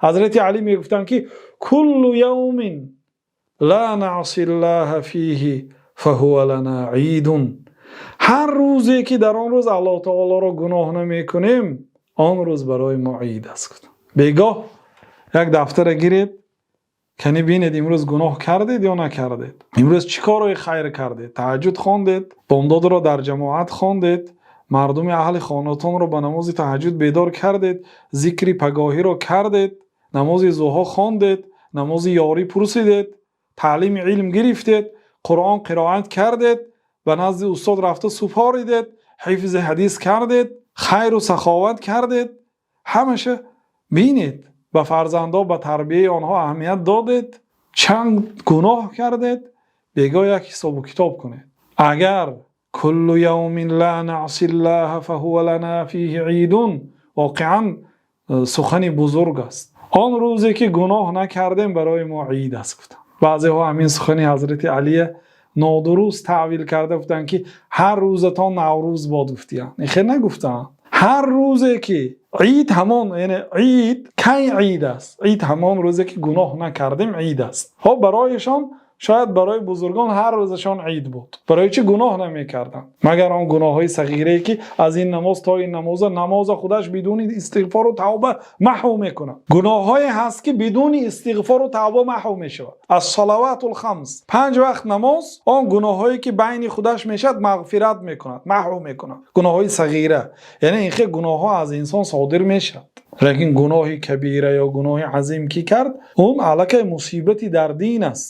Ҳазрати Алӣ мегуфтанд, ки كل يوم لا نعصي الله فيه فهو لنا عيد. Ҳар рӯзе ки дар он рӯз Аллоҳи таолоро гуноҳ намекунем, он рӯз барои мо ид аст. Бегоҳ як дафтара гиред, кани бинед, имрӯз гуноҳ кардед ё накардед, имрӯз чӣ корҳои хайр кардед: таҳаҷҷуд хондед, бомдодро дар ҷамоат хондед, мардуми аҳли хонатонро ба намози таҳаҷҷуд бедор кардед, зикри пагоҳиро кардед, намози зуҳр хондед, намози ёрӣ пурсидед, таълими илм гирифтед, Қуръон қироат кардед, ба назди устод рафта супоридед, ҳифзи ҳадис кардед, хайру саховат кардед. Ҳамаша бинед, ба фарзандон, ба тарбияти онҳо аҳамият додед, чанд гуноҳ кардед. Бегоҳ як ҳисобу китоб кунед. Агар كل يوم لا نعصي الله فهو لنا فيه عيد, воқеан сухани бузург аст. Он рӯзе ки гуноҳ накардем, барои мо ид аст, гуфтанд. Баъзеҳо ҳамин сухани ҳазрати Алия нодуруст таъвил карда, гуфтанд, ки ҳар рӯзатон Наврӯз бод, гуфтиянд. Ин хел нагуфтаанд. Ҳар рӯзе ки ид, ҳамон, яъне ид кай ид аст? Ид ҳамон рӯзе ки гуноҳ накардем, ид аст. Хоб, барояшон, шояд барои бузургон ҳар рӯзашон ид буд. Барои чӣ? Гуноҳ намекарданд, магар он гуноҳҳои сағирае, ки аз ин намоз то ин намоза, намоза худаш бидуни истиғфору тавба маҳв мекунад. Гуноҳҳое ҳаст, ки бидуни истиғфору тавба маҳв мешавад. الصلوات الخمس, панҷ вақт намоз, он гуноҳҳое ки байни худаш мешавад, мағфират мекунад, маҳв мекунад гуноҳҳои сағира. Яъне ин хел гуноҳҳо аз инсон содир мешавад, лекин гуноҳи кабира ё гуноҳи азим ки кард, он аллакай мусибати дар дин аст.